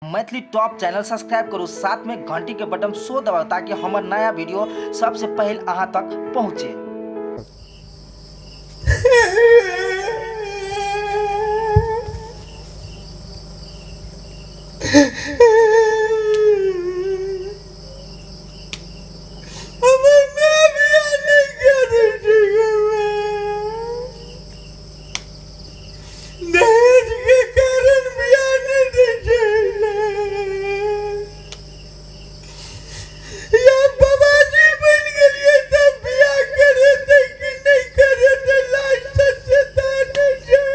Maithili top channel subscribe करू, साथ में घंटी के बटन सो दबाउ ताकि हमर नया वीडियो सबसे पहले अहाँ तक पहुँचे। हमर माय बियाह नहि करै छै गे माय। दहेज के कारण बियाह नहि दै छै या बाबाजी बनि गेलियै तब बियाह करेतै कि नहि करेतै लाज से तऽ नहि छै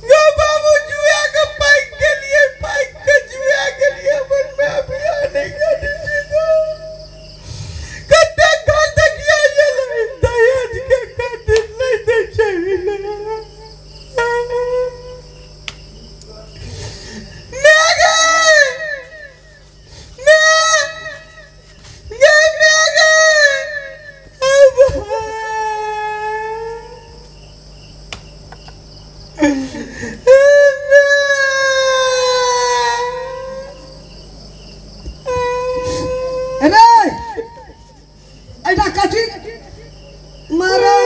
गौ बाबू जुआ के पाकि गेलियै पाकि के जुआ गेलियै हमर माय बियाह नहि करै छै गौ। कतेक घर देखिया गेलै दहेज के खातिर नहि दै छै माय गे माय गे माय गे अब अरे एटा कथी मारे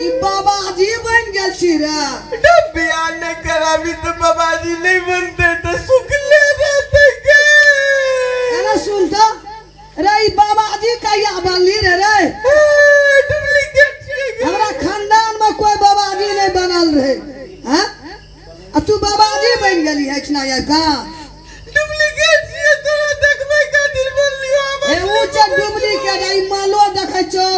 ई बाबाजी बनि गेल छी रे। जब बियाह नहीं कराबी तो बाबाजी नहीं बनते तो सुखले रहते के। अरे सुन तो रे, ई बाबाजी कहिया बनली रे रे? डुप्लीकेट छियै गे। हमरा खानदान में कोई बाबाजी नहीं बनल रहे। हाँ, आ तू बाबाजी बनि गेली है इतना आबि कऽ? डुप्लीकेट छियै तोरा देखबै खातिर बनलियो। आब ए ऊ छै डुप्लीकेट, ई मालो देखै छौ,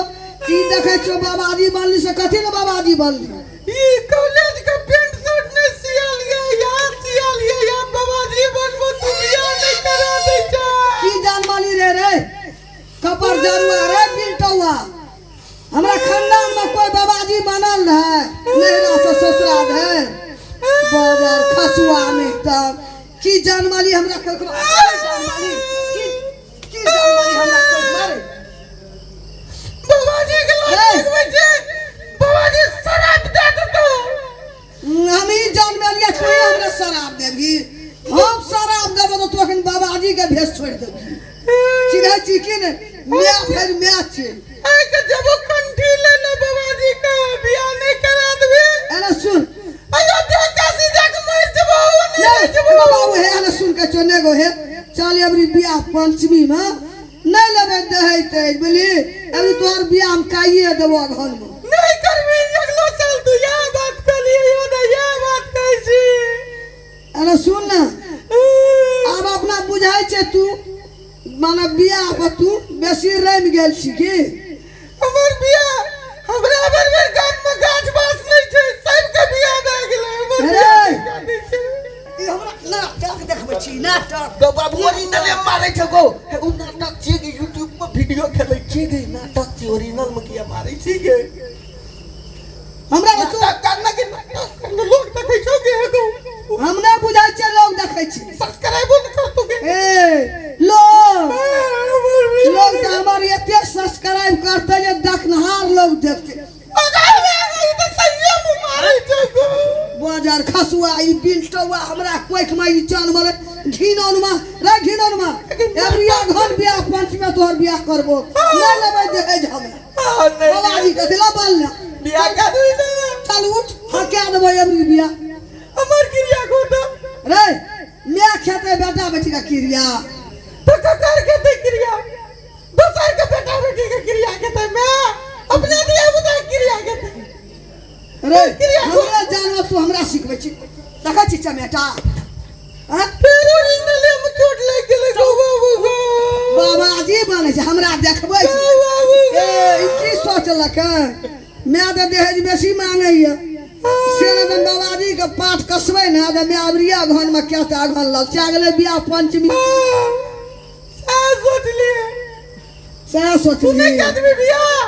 ई देखै छौ बाबाजी बनली से कथी ने बाबाजी बनली? ई कॉलेज के पैंट शर्ट नहीं सियाल ये, यहाँ सियाल ये, यहाँ बाबाजी बनबो तू बियाह नहीं करा दै छै। की जानमाली रे रे कपर जरुआ रे बिलटौआ, हमरा खानदान में कोई बाबाजी बनल रहे नैहरा से ससुरा धरि बाजार खसुआ नहीं तब की जानमाली हमरा कोई जानमाली की की जानमाली हमरा कोई मारे बाबाजी के लाज ए! देखबै छै बाबाजी शराब दे देतौ। हम ई जानमालिया तू ही हमरा शराब देबही? हम शराब देबो तो तू अखन बाबाजी के भेष छोड़ि देबही। चिन्है छी की नहि? माय फेर माय छियै। आइ के जब कंठी ले ले बाबाजी के बियाह नहीं करा देबे। अरे सुन अयोध्या काशी जाके मर जबो नहीं नहीं रह जबो। बाबू हे, अरे सुन के चने गो हे, चल अबरी बियाह पंचमी में नहीं लेबै दहेज तहेज बुझली? अभी तोहर बियाह हम काइए देबो अगहन में। नहीं करबी अगलो साल तू यह बात कहलिए यो ने यह बात कहै छी। अरे सुन ना, आब अपना बुझाइ छै तू माने बियाह पर तू बेसी रमि गेल छी की? हमर बियाह हमरा बरबर गाम में गाछ बास नहीं छै, सबके बियाह भए गेलै हमर अरे! बियाह नहि कऽ दै छै। ई हमरा नाटक देखबै छी नाटक? गौ बाबू ओरिजिनल मारै छै गौ, हे उ नाटक छियै कि यूट्यूब पर वीडियो खेलै छियै गे? नाटक छियै, ओरिजिनल में किया मारै छी गे? हमरा तू नाटक करना कि नाटक करना लोग देखै छौ गे? गौ हम नहि बुझाइ छै लोग देखै छै। सब्सक्राइबो नहि करतौ गे। ए लोग लोग तऽ हमर एते सब्सक्राइब करतै जे देखनहार लोग देखतै। बाजार खसुआ ई बिलटौआ हमरा कोख में ई जानवर घिनौनमा रे घिनौनमा, एबरिया घन बियाह पंचमे तोहर बियाह करबो, नहि लेबै दहेज हमरा। बाबाजी कथी ला बनला? बियाह कर ना। चल उठ, हाँ क्या देबै एबरी बियाह। हमर क्रिया गोटा रे मैं खेते बेटा बेटी का क्रिया तो ककर के ते क्रिया? दोसर के बेटा बेटी के क्रिया के ते मैं अपने दिया बुता क्रिया के ते रे क्रिया हमरा जानवर तू हमरा सिखबै छी देखै छी चमेटा। हाँ? फेर ओरिजिनले में चोट लागि गेलै गौ बाबू गौ। बाबाजी बनै छै हमरा देखबै छै। गौ बाबू गौ। ए ई की सोचलक माय तऽ दहेज बेसी मांगैया से ने तऽ बाबाजी के पाठ कसबै ने तऽ माय अबरिया घन में क्या ता घन लग चा गेलै बियाह पंचमी। सएह सोचलियै। सएह सोचलियै। सुनै के आदमी बियाह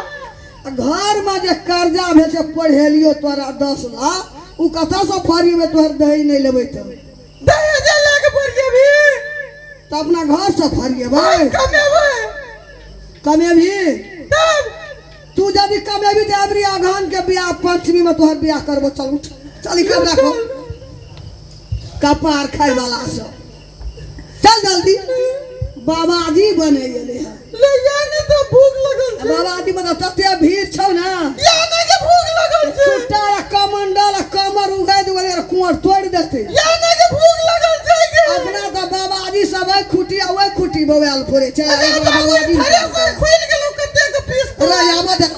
आ घर में जे कर्जा भेल छै पढ़ेलियो तोरा 10 लाख, उ कतऽ से फरिएबै तोहर दहेज नहि लेबै तऽ? दहेज लए के फरिएबी तऽ अपना घर से फरिएबै। कमेबै। कमेबही तब तू यदि कमेबी तऽ अबरी अगहन के बियाह पंचमी में तोहर बियाह करबो। चल उठ, चल ई राखो कपार खाय वाला सब। बाबाजी बनै गेलै हँ। ले या ने तऽ भूख लगल छै। बाबाजी मतलब तते भीड़ छौ ने। या ने के भूख लगल छै। चुट्टा आ कमंडल आ कमर उगाइ देबै और कुंवर तोड़ि देतै। या ने के भूख लगल छै गे। अपना तऽ बाबाजी सब एहि खुटी आ ओहि खुटी बौआल फुरै छै। आ एकरा बाबाजी थ्रेसर खुलि गेलौ कतेक पीस रे आबऽ दे।